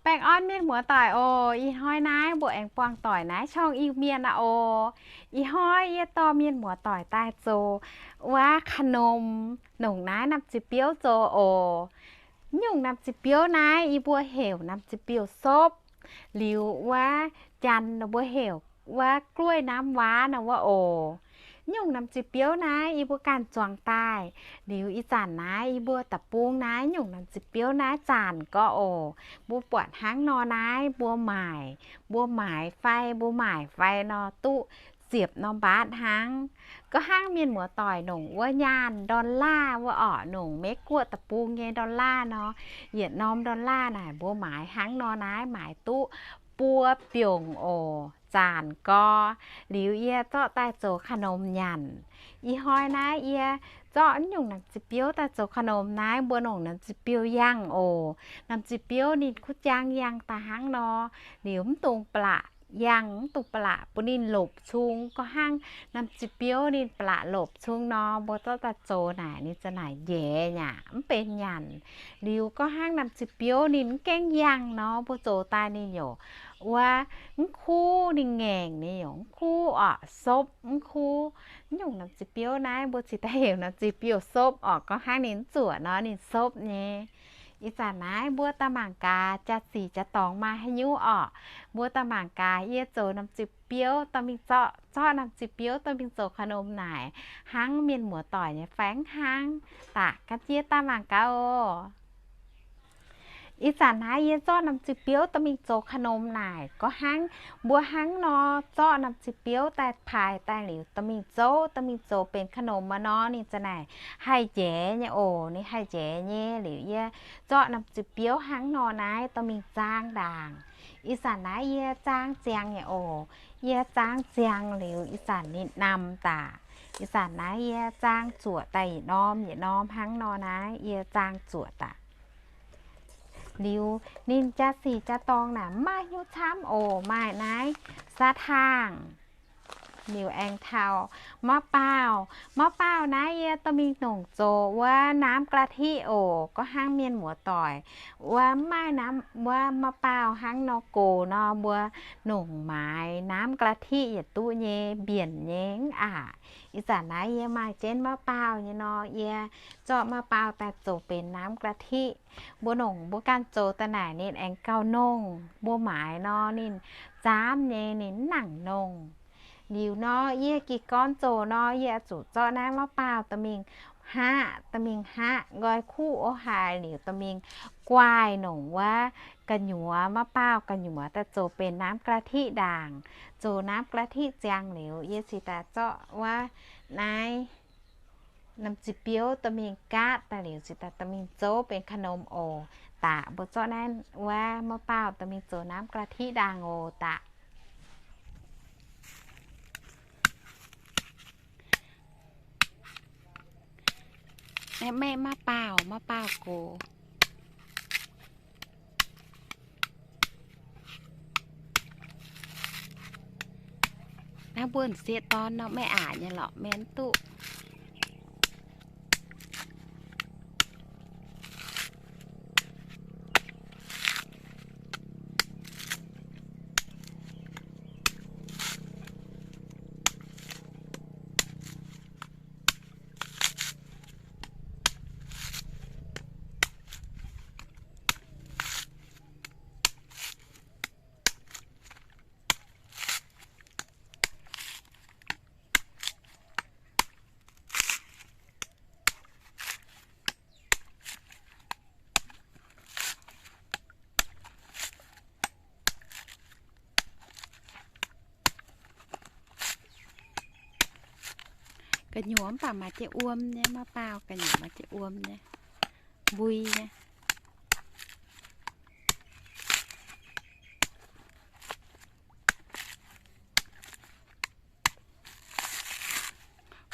Baengh orn mienh muoz-doic oc. Ih hnoi naaiv mbuo aengx buangh doic naaiv ช่อง Iu-Mienh aqv oc. Ih hnoi yie dorh mienh muoz-doic daaih zoux wuov ขนม nongc naaiv น้ำจิ้มเปรี้ยว zoux oc. Nyungc น้ำจิ้มเปรี้ยว naaiv yie mbuo heuc น้ำจิ้มเปรี้ยว sopv. Liuz wuov janx ninh mbuo heuc wuov กล้วยน้ำว้า nor wuov oc. Nyungc น้ำจิ้มเปรี้ยว naaiv yie mbuo ganh zuangx daaih. Liuz ih zanc naaiv yie mbuo da'bung naaiv nyungc น้ำจิ้มเปรี้ยว naaiv zaanc gorx oc. Mbuo buatc hnangv nor naaiv mbuo maaic, mbuo maaic fai mbuo maaic fai nor duqv ziepc norm mbaatv hnangv. Gorngv hnangv mienh muoz-doic nongc wuov nyaanh ดอลลาร์ wuov orqc, nongc Meiv-Guoqv da'bung nyei ดอลลาร์ nor, yietc norm ดอลลาร์ naaic mbuo maaiz hnangv nor naaiv maaiz duqv buo biongc oc, zaanc gorx. Liuz yie zorqv daaih zoux ขนม nyanc. Ih hnoi naaiv yie zorqv nyungc น้ำจิ้มเปรี้ยว daaih zoux ขนม naaiv mbuo nongc น้ำจิ้มเปรี้ยว yangh oc. น้ำจิ้มเปรี้ยว ninh kuv jaang yangh daaih hnangv nor. Liuz mv dungx ba'laqc yangh, mv dungx ba'laqc bun ninh lopc cung. Gorngv hnangv น้ำจิ้มเปรี้ยว ninh ba'laqc lopc cung nor, mbuo zorqv daaih zoux naaic ninh za'naaic njaeix nyaqc, mv benx nyanc. Liuz gorngv hnangv น้ำจิ้มเปรี้ยว ninh mv gaengh yangh nor, mbuo zoux daaih ninh yaac wuov mv kuv, ninh ngaengc, ninh yaac mv kuv orqc, sopv mv kuv. Nyungc น้ำจิ้มเปรี้ยว naaiv mbuo cingx daaih heuc น้ำจิ้มเปรี้ยว sopv orqc. Gorngv hnangv ninh mv zuoqc nor ninh sopv nyei. Ih zanc naaiv mbuo daaih mangc gaax jaa-sic jaa-dorngx maaih haaix nyungc orqc. Mbuo daaih mangc gaax yie zoux น้ำจิ้มเปรี้ยว dorh mingh zorqv, zorqv น้ำจิ้มเปรี้ยว dorh mingh zoux ขนม naaic hnangv mienh muoz-doic nyei fai mv hnangv daaih. Gan jienv daaih mangc gaax oc. Ih zanc naaiv yie zorqv น้ำจิ้มเปรี้ยว dorh mingh zoux ขนม naaic, gorngv hnangv mbuo hnangv nor zorqv น้ำจิ้มเปรี้ยว daaih paaix daaih liuz dorh mingh zouv, dorh mingh zoux benx ขนม aqv nor, ninh za'naaic haih njaeix nyei oc. Ninh haih njaeix nyei. Liuz yie zorqv น้ำจิ้มเปรี้ยว hnangv nor naaiv dorh mingh zaang ndaangc. Ih zanc naaiv yie zaang ziangx nyei oc. Yie zaang ziangx liuz ih zanc ninh namx daaih. Ih zanc naaiv yie zaang zuoqc daaih yietc norm yietc norm hnangv nor naaiv yie zaang zuoqc daaih. Liuz ninh jaa-sic jaa-dorngx naaic mv maaih hnyouv camv oc. Maaih naaiv สะด่าง, liuz aengx taux มะพร้าว. มะพร้าว naaiv yie dorh mingh nongc zoux wuov น้ำกะทิ oc. Gorngv hnangv mienh muoz-doic wuov mv maaih น้ำ, wuov มะพร้าว hnangv nor gox nor, mbuo nongc maaiz น้ำกะทิ yietc duqv nyei, mbienc nyei mv aqc. Ih zanc naaiv yie maaih jienv มะพร้าว nyei nor, yie zorqv มะพร้าว daaih zoux benx น้ำกะทิ. Mbuo nongc mbuo ganh zoux daaih naaic ninh aengx gauh nongh. Mbuo maaiz nor ninh zaamv nyei, ninh mv nangc nongh. Liuz nor yie gih gorn zoux nor, yie zuqc zorqv naaiv มะพร้าว dorh mingh haqv, dorh mingh haqv nqoi kuv o haaix liuz dorh mingh guaaih nongc wuov gu'nyuoz, มะพร้าว gu'nyuoz daaih zoux benx น้ำกะทิ ndaangc. Zoux น้ำกะทิ ziangx liuz yie cingx daaih zorqv wuov naaiv น้ำจิ้มเปรี้ยว dorh mingh gaatv daaih liuz cingx daaih dorh mingh zouv benx ขนม oc. Daaih mbuo zorqv naaiv wuov มะพร้าว dorh mingh zoux น้ำกะทิ ndaangc oc. Daaih maeqv maeqv มะพร้าว, มะพร้าว gox. Naaiv mbuo sieqv dorn nor maiv aqc nyei lorqc, maiv duqv. Gu'nyuoz mv baac maaih jienv wuom nyei, มะพร้าว gu'nyuoz maaih jienv wuom nyei, mbui nyei.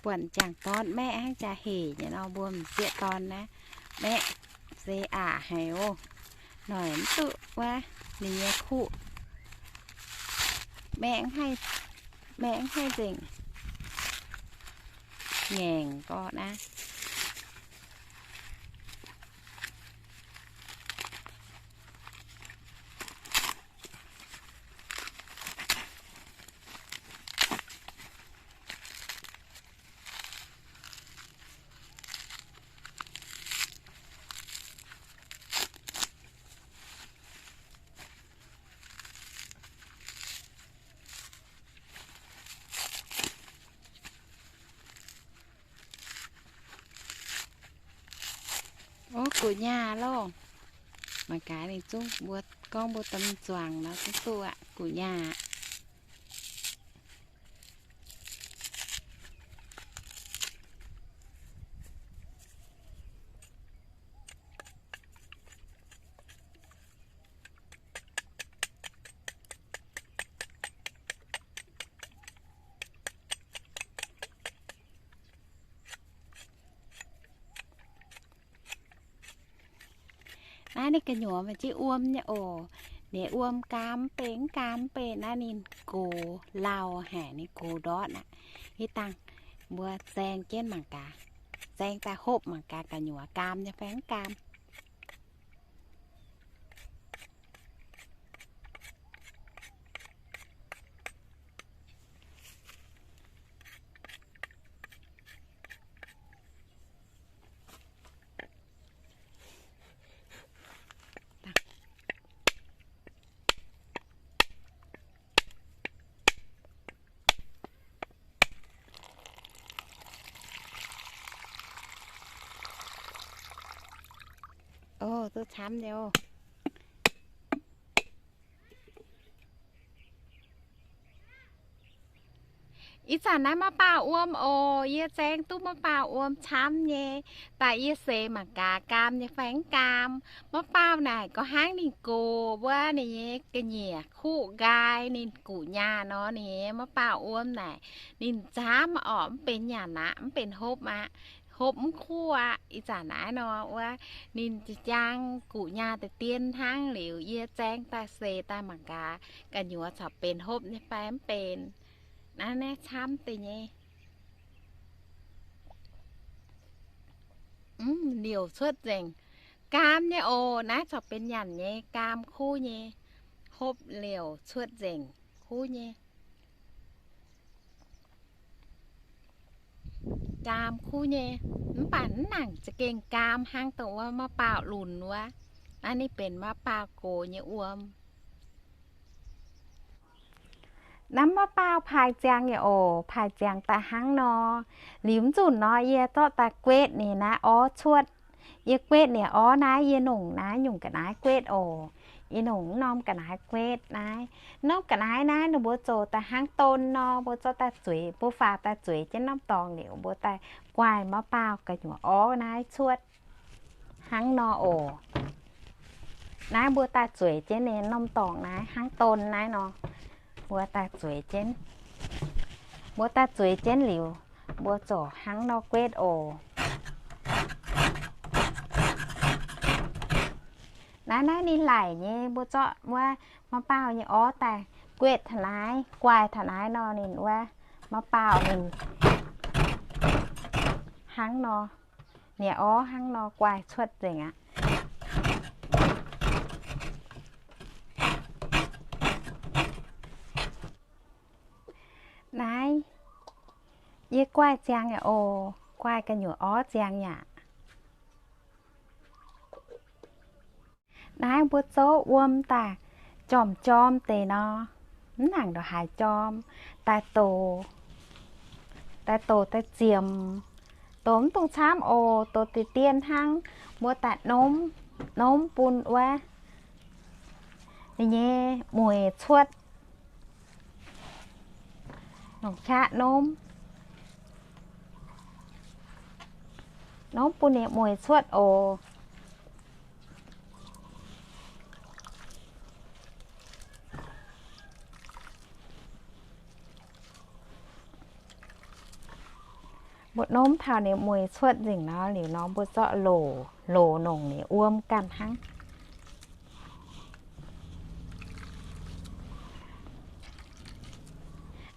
Buatc m'jangc dorn maeqv hnangv jaa-hec nyei nor, mbuo m'sieqv dorn naaiv maeqv se aqc haic oc. Noic mv duqv wuov ninh nyei kuv. Maeqv, maeqv haih nzengc, ngaengc gorx naaiv. Gu'nyaah loh. Mangc gaax ninh zungv mbuo gorngv mbuo domh mingh zuangx nor zungv duqv aqv, gu'nyaah. Naaiv ninh gu'nyuoz maaih jienv wuom nyei oc. Ninh wuom gaam mv benx, gaam mv benx naaiv ninh gox lauh haic, ninh gox ndortv aqv. Ih dangh mbuo zaeng jienv mangc gaax, zaeng daaih hopv mangc gaax gu'nyuoz gaam nyei fai mv gaam. Ov, duqv camv nyei oc. Ih zanc naaiv maiv baaux wuom oc. Yie zaeng duqv maiv baaux wuom camv nyei. Daaih yie seix mangc gaax gaam nyei fai mv gaam. Maiv baaux naaic gorngv hnangv ninh gox wuov ninh nyei ga'nyiec kuqv nqaai, ninh gu'nyaah nor ninh maiv baaux wuom naaic ninh nzamv orqc, mv benx nyanc aqv, mv benx hopv aqv. Hopv mv kuv aqv. Ih zanc naaiv nor wuov ninh jang gu'nyaah deix dien hnangv. Liuz yie zaeng daaih seix daaih mangc gaax gu'nyuoz corc benx hopv nyei fai mv benx. Naaiv, naaiv camv deix nyei. Mv, liouc cuotv nzengc. Gaam nyei oc. Naaiv corc benx nyanc nyei, gaam kuv nyei. Hopv liouc cuotv nzengc, kuv nyei. Gaam kuv nyei, mv baac mv nangc za'gengh gaam hnangv dongh wuov maiv baaux lunx wuov. Naaiv ninh benx maiv baaux gox nyei wuom. Naaiv maiv baaux paaix ziangx yaac oc, paaix ziangx daaih hnangv nor. Liuz mv zunc nor yie zorqv daaih guetv ninh naaiv orv cuotv. Yie guetv ninh orv naaiv, yie nongc naaiv nyungc ga'naaiv guetv oc. Yie nongc mv norm ga'naaiv guetv naaiv. Norm ga'naaiv naaiv ninh mbuo zoux daaih hnangv don nor, mbuo zorqv daaih zueiz, mbuo faaux daaih zueiz jienv norm dorngx liuz, mbuo daaih guaih maiv baaux gu'nyuoz orv naaiv cuotv. Hnangv nor oc. Naaiv mbuo daaih zueiz jienv ninh norm dorngx naaiv hnangv don naaiv nor. Mbuo daaih zueiz jienv. Mbuo daaih zueiz jienv liuz, mbuo ziouc hnangv nor guetv oc. Naaiv, naaiv ninh laic nyei, mbuo zorqv wuov maiv baaux nyei orv daaih guetv taux naaiv, guaih taux naaiv nor ninh wuov maiv baaux ninh hnangv nor. Ninh orv hnangv nor guaih cuotv nzengc aqv. Naaiv yie guaih ziangx yaac oc, guaih gu'nyuoz orv ziangx yaac. Naaiv mbuo zouv wuom daaih jorm-jorm deix nor, mv nangc ndongc haaix jorm, daaih dox, daaih dox daaih ziemx. Dox mv dungx camv oc, dox deix dien hnangv. Mbuo daaih nomv, nomv bun wuov ninh nyei mueiz cuotv. Longc qaqv nomv, nomv bun ninh mueiz cuotv oc. Mbuo nomv taux ninh mueiz cuotv nzengc nor, liuz nor mbuo zorqv loc, loc nongc ninh wuom ganh hnangv.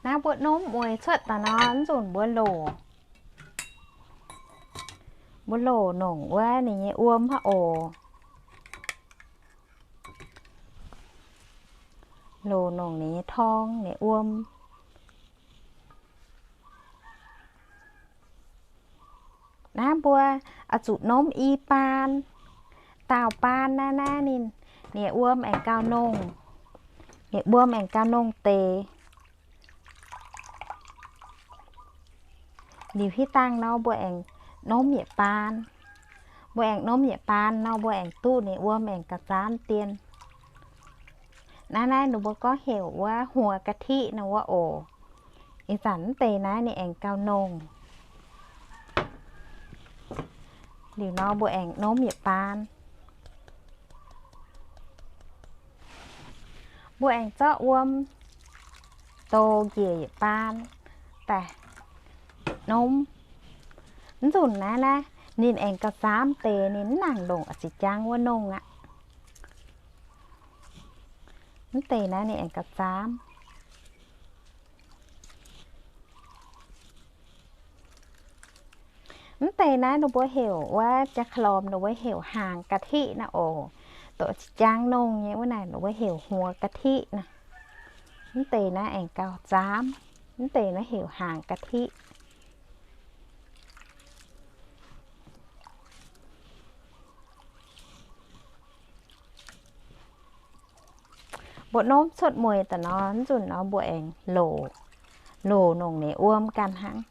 Naaiv mbuo nomv mueiz cuotv daaih nor, mv zunc mbuo loc, mbuo loc nongc wuov ninh nyei wuom hnangv oc. Loc nongc ninh nyei torng, ninh wuom. Naaiv mbuo oix zuqc nomv i baan, daauh baan naaiv, naaiv ninh, ninh wuom aengx gauh nongc, ninh wuom aengx gauh nongc deix. Liuz hitv dangh nor mbuo aengx nomv yietc baan. Mbuo aengx nomv yietc baan nor, mbuo aengx duqv ninh wuom aengx gauh zaamv dien. Naaiv, naaiv ninh mbuo gorngv heuc wuov huoqv ga'tiqv nor wuov oc. Ih zanc mv deix naaiv ninh aengx gauh nongh. Liuz nor mbuo aengx nomv yietc baan. Mbuo aengx zorqv wuom douz njiec yietc baan daaih nomv. Mv nzunc naaiv, naaiv ninh aengx gauh zaamv deix, ninh mv nangc longc ziex jaang wuov nongh aqv. Mv deix naaiv ninh aengx gauh zaamv. Mv deix naaiv ninh mbuo heuc wuov jaa-klormx, ninh mbuo heuc หางกะทิ naaiv oc. Doqc ziex jaang nongh nyei wuov naaic ninh mbuo heuc huoqv ga'tiqv naaiv. Mv deix naaiv aengx gauh zaamv. Mv deix naaiv heuc หางกะทิ. Mbuo nomv cuotv mueiz daaih nor, mv nzunc nor mbuo aengx loc, loc nongc ninh wuom ganh hnangv.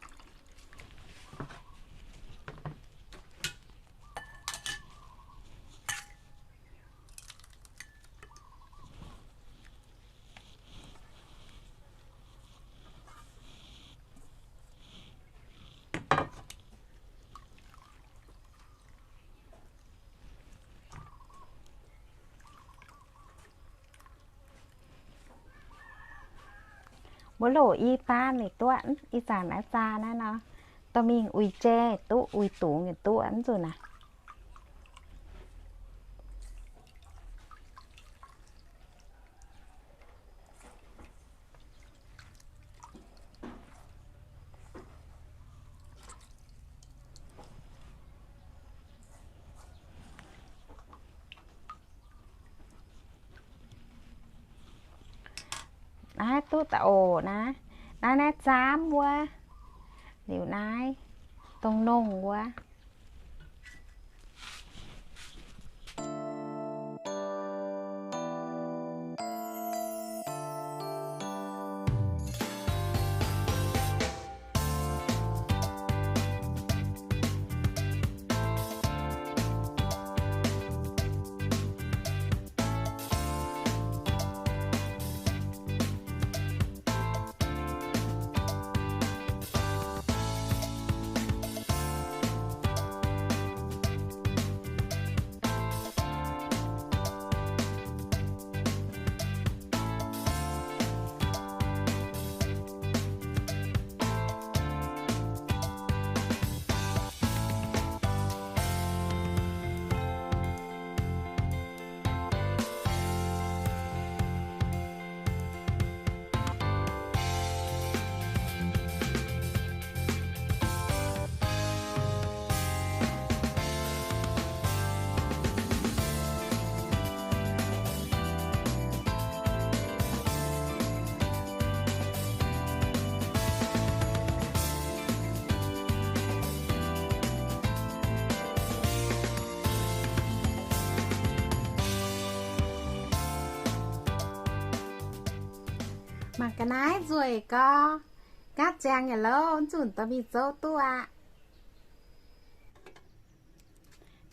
Mbuo loc i baan liuz duqv, ih zanc naaiv zaa naaiv nor, dorh mingh uix jai duqv, uix dungz yietc duqv, mv nzunc naaiv. Naaiv duqv daaih oc naaiv. Naaiv, naaiv zaamv wuov. Liuz naaiv dongh nongh wuov. Mangc ga'naaiv nzueic gorx, gaatv ziangx yaac louv, mv nzunc dorh mingh zouv duqv aqv.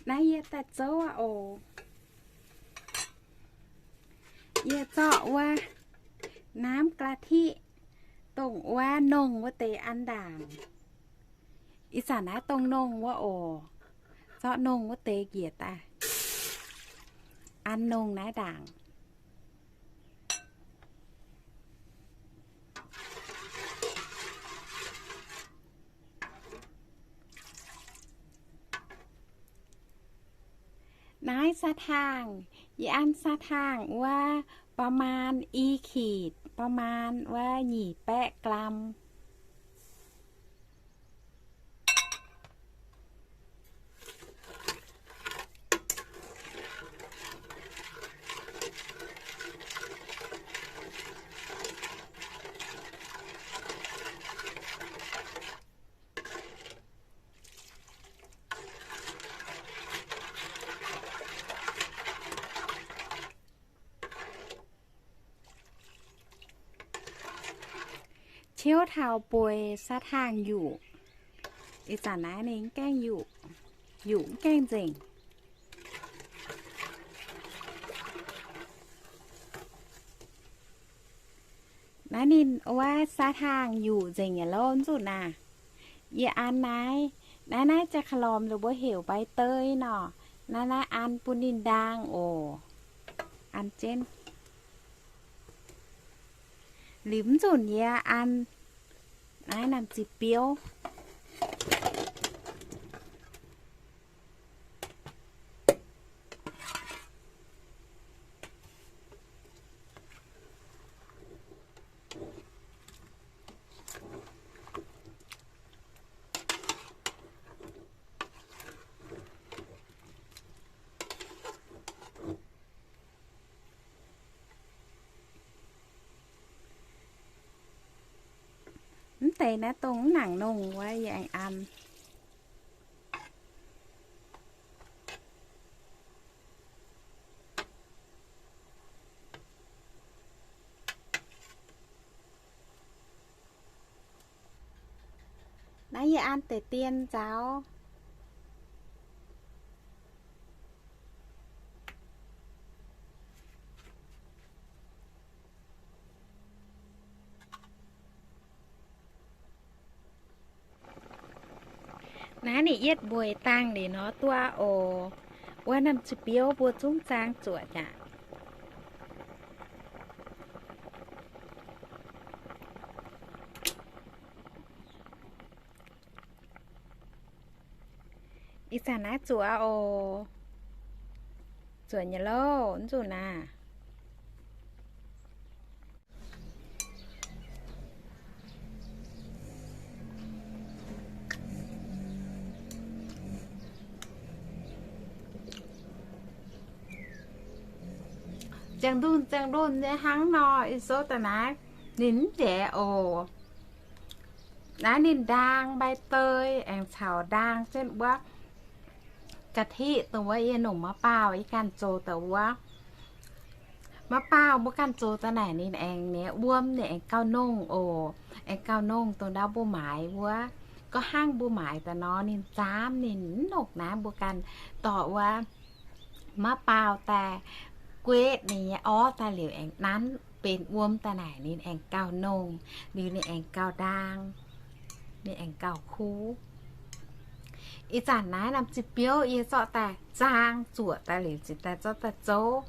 Naaiv yie daaih zouv aqv oc. Yie zorqv wuov น้ำกะทิ dongh wuov nongh wuov deix an ndaangc. Ih zanc naaiv dongh nongh wuov oc. Zorqv nongh wuov deix njiec daaih an nongh naaiv ndaangc. Naaiv 砂糖, yie an 砂糖 wuov ประมาณ i kyietc, ประมาณ wuov nyic baeqv glam. Ciouv taux bueix 砂糖 yuqc. Ih zanc naaiv ninh gaengh yuqc. yuqc mv gaengh nzengc. Naaiv ninh wuov saah hnaangx yuqc nzengc nyei lorqc nzunc naaiv. Yie an naaiv, naaiv naaiv jaa-ka'lormx liuz mbuo heuc ใบเตย nor. Naaiv naaiv an bun ninh ndaang oc. An jienv. Liuz mv nzunc yie an naaiv น้ำ ziqc biouv. Mv deix naaiv dongh mv nangc nongh wuov yie aengx an. Naaiv yie an deix dien nzauz. Naaiv ninh yietv mbueiz dangh liuz nor duqv oc. Wuov น้ำ ziqc biouv mbuo zungv zaang zuoqc aqv. Ih zanc naaiv zuoqc oc. Zuoqc nyei lorqc, mv nzunc naaiv. Ziangh ndunh ziangh ndunh nyei hnangv nor, ih souv daaih naaiv ninh mv njaeix oc. Naaiv ninh ndaang ใบเตย aengx caux ndaang jienv wuov กะทิ dongh wuov yie nongc maiv baauh yie ganh zoux daaih wuov. Maiv baauh mbuo ganh zoux daaih naaic ninh aengx nyei wuom ninh aengx gauh nongh oc. Aengx gauh nongh dongh ndau mbuo maaiz wuov. Gorngv hnangv mbuo maaiz daaih nor ninh zaamv ninh mv nongh naaiv mbuo ganh dorh wuov maiv baauh daaih guetv ninh nyei orv daaih liuz aengx nanv benx wuom daaih naaic ninh aengx gauh nongh, liuz ninh aengx gauh ndaang, ninh aengx gauh kuv. Ih zanc naaiv น้ำ ziqc biouv yie zorqv daaih zaang zuoqc daaih liuz ziqc daaih zorqv daaih zouv.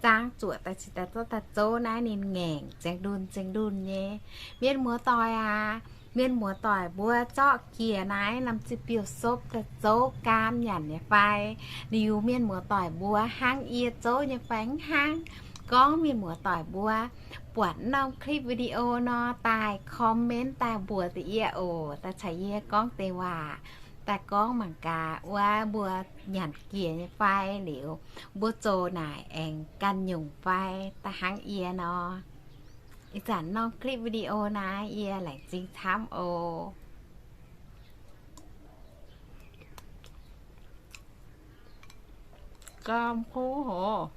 Zaang zuoqc daaih ziqc daaih zorqv daaih zouv naaiv ninh ngaengc ziangh ndunh ziangh ndunh nyei. Mienh muoz-doic aac, mienh muoz-doic mbuo zorqv jiex naaiv น้ำ ziqc biouv sopv daaih zouv gaam nyanc nyei fai? Liuz mienh muoz-doic mbuo hnangv yie zouv nyei fai mv hnangv? Gorngv mienh muoz-doic mbuo buatc norm คลิปวิดีโอ nor daaih comment daaih mbuox deix yie oc. Daaih caux yie gorngv deix waac, daaih gorngv mangc gaax wuov mbuo nyanc jiex nyei fai, liuz mbuo zoux naaic aengx ganh nyungc fai daaih hnangv yie nor. Ih zanc norm คลิปวิดีโอ naaiv yie laengz zingh camv oc. Gam kuv hoc.